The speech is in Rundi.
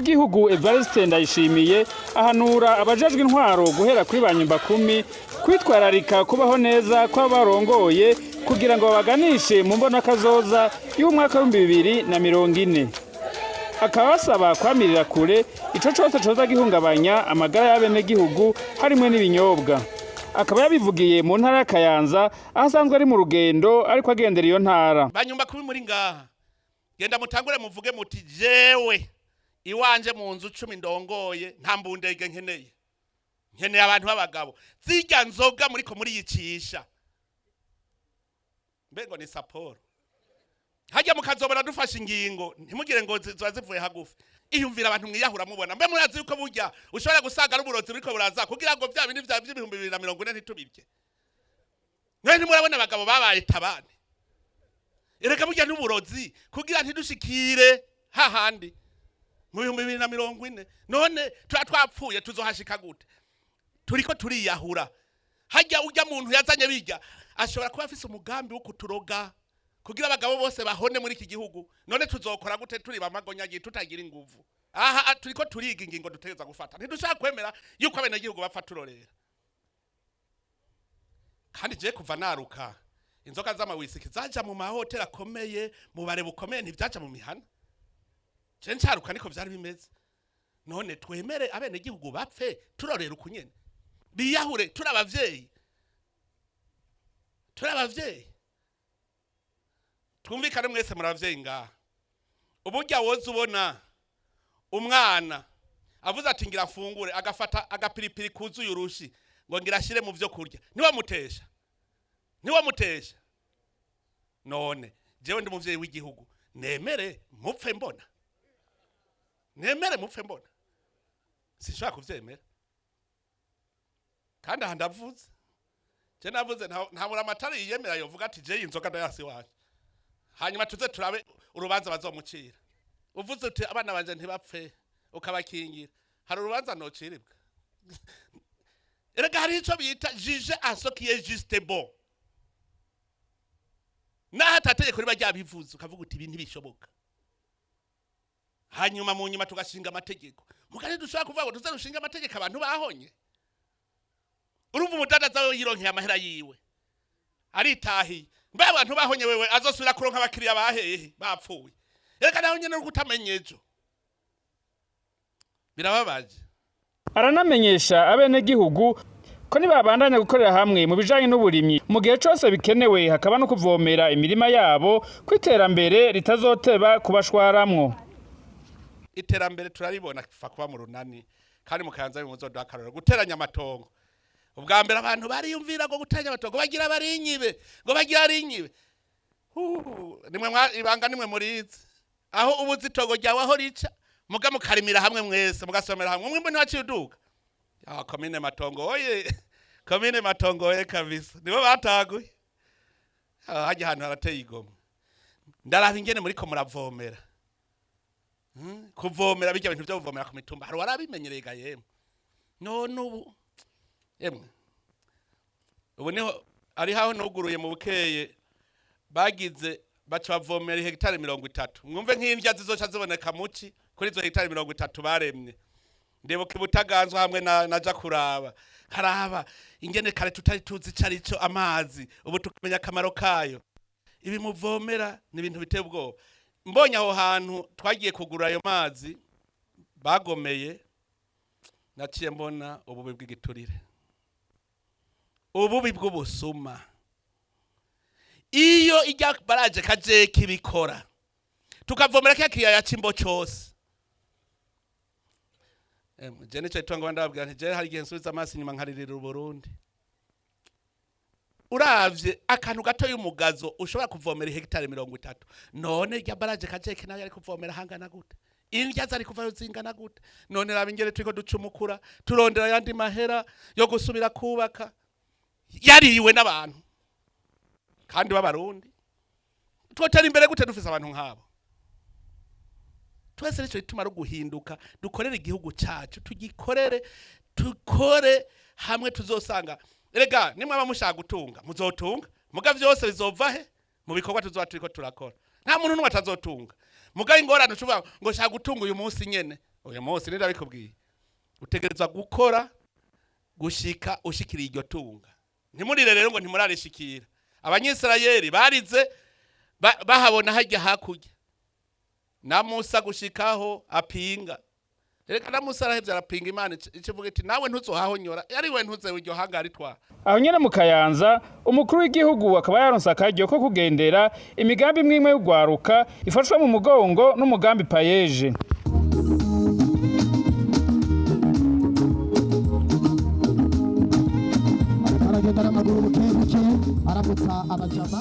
w'igihugu Evariste Ndayishimiye ahanura abajejwe intwaro guhera kuri ba nyumbakumi kwitwararika kubaho neza kw'abarongoye kugira ngo babaganishe mu mbonakazoza y'umwaka w'2040. Akaba basaba kwamirira kure ico cose coza gihungabanya amagara y'abenegihugu, harimwo n'ibinyobwa. Akaba yabivugiye mu ntara ya Kayanza, aho asanzwe ari mu rugendo ariko agendera iyo ntara. Banyumba kumi muri ngaha, genda mutangure muvuge muti: "Jewe iwanje mu nzu 10 ndongoye, nta mbundege nkeneye, nkeneye abantu b'abagabo." Zirya nzoga muriko muriyicisha, mbengo ni Sapporo hajya, mukazobona dufashe ingingo, ntimugire ngo ziba zivuye hagufi. Iyumvira abantu mwiyahura mubona. Mbe murazi yuko burya ushobora gusanga ari uburozi buriko buraza kugira ngo vya bindi vya vy'ibihumbi 2040 ntitubirye? Mwe ntimurabona abagabo babaye tabane? Erega burya n'uburozi kugira ntidushikire hahandi mu 2040. None tuba twapfuye, tuzohashika gute? Turiko turiyahura. Hajya ujya muntu yazanye bijya ashobora kuba afise umugambi wo kuturoga kugira abagabo bose bahone muri iki gihugu. None tuzokora gute turi bamagonyagiye, tutagira inguvu? Aha turiko turiga ingingo dutegereza gufata. Ntidushaka kwemera yuko abenegihugu bapfa turorera. Kandi je kuva naruka, inzoga z'amawisiki zaja mu mahoteli akomeye, mu bare bukomeye, ntivyaja mu mihana. Je ncaruka niko vyari bimeze. None twemere abenegihugu bapfe turorera ukunyene, biyahure turi abavyeyi? Turi abavyeyi, twumvikane mwese, muri abavyeyi ngaha. Uburya woza ubona umwana avuze ati: "Ngira mfungure," agafata agapiripiri kuzuye urushi ngo ngira ashire mu vyo kurya, niwamutesha, niwamutesha. None jewe ndi umuvyeyi w'igihugu, nemere mupfe mbona? Nemere mupfe mbona? Sinshobora kuvyemera. Kandi aha ndavuze, je navuze, nta amatara yiyemera yovuga ati: "Je inzoga ndayasi wanje." Hanyuma tuze turabe urubanza bazomucira. Uvuze uti: "Abana banje ntibapfe," ukabakingira, hari urubanza nociribwa? Erega hari ico bita juger en ce qui est juste, bon, naho atategeko riba ryabivuze, ukavuga uti: "Ibi ntibishoboka." Hanyuma mu nyuma tugashinga amategeko. Mugari dushobora kuvuga ngo tuze dushinge amategeko abantu bahonye. Urumva umudandaza we yironkeye amahera yiwe, aritahiye. Mbe abantu bahonye, wewe azosubira kuronka abakiriya bahehe bapfuye? Reka nawe nyene uri kutamenya ejo, birababaje. Aranamenyesha abenegihugu ko nibabandanya gukorera hamwe mu bijanye n'uburimyi, mu gihe cose bikenewe hakaba no kuvomera imirima yabo, ko iterambere ritazoteba kubashwaramwo. Iterambere turaribona fa kuba mu runani. Kandi mu Kayanza bimuzoduha akarorero. Guteranya amatongo, ubwa mbere abantu bariyumvira ngo guteranya amatongo bagira barinyibe, ngo bagira arinyibe. Nimwe ibanga nimwe murizi aho ubuze itongo ryawe aho rica, muga mukarimira hamwe mwese, mugasomera hamwe, umwimbu ntiwaciye uduga. Ya komine Matongo oye, komine Matongo oye kabisa, nibo bataguye. Ah, hajya ahantu harateye igomwe. Ndaraba ingene muriko muravomera. Kuvomera bijya bintu byo kuvomera ku mitumba, hari warabimenyereye ga yemwe. None ubu yemwe, ubu niho ari haho nuguruye mu bukeye, bagize baca bavomera hegitari 30. Mwumve nk'indya zizoca ziboneka muci kuri izo hegitari 30 baremye. Ndibuka ibutaganzwa hamwe na naja kuraba, haraba ingene kare tutari tuzi ico arico amazi, ubu tukamenya akamaro kayo. Ibi muvomera ni ibintu biteye ubwoba. Mbonye aho hantu twagiye kugura ayo mazi bagomeye, naciye mbona ububi bw'igiturire, ububi bw'ubusuma. Iyo ijya baraje kaje kibikora, tukavomera kya kiyaya c'Imbo cose. Je nico itongo ndababwira nti je hari igihe nsubiza amaso inyuma nkaririra Uburundi. Uravye akantu gato y'umugazo ushobora kuvomera hegitari 30, none rya baraje kajeke nayo ari kuvomera hangana gute? Indya zari kuvayo zingana gute? None raba ingene turiko ducumukura, turondera ayandi mahera yo gusubira kubaka yariwe n'abantu kandi b'Abarundi. Twotera imbere gute dufise abantu nk'abo? Twese nico gituma ari uguhinduka, dukorere igihugu cacu, tugikorere, tukore hamwe. Tuzosanga erega nimwaba mushaka gutunga, muzotunga. Muga vyose bizova he? Mu bikorwa tuzoba turiko turakora. Nta muntu n'umwe atazotunga. Muga ingorane ucuvuga ngo shaka gutunga uyu munsi nyene. Uyu munsi nindabikubwiye, utegerezwa gukora gushika ushikiriye iryo tunga. Ntimurire rero ngo ntimurarishikira. Abanyisirayeli barize bahabona hajya hakurya na Musa gushikaho apinga. Reka na Musa arahevye arapinga Imana, ikivuga iti: "Nawe ntuzohahonyora, ari we ntuze iryo hanga ritwara." Aho nyene mu Kayanza, umukuru w'igihugu akaba yaronse akaryo ko kugendera imigambi imwe imwe y'ugwaruka ifashwa mu mugongo n'umugambi PAEEJ. Aragenda n'amaguru buke buke, aramutsa abajama.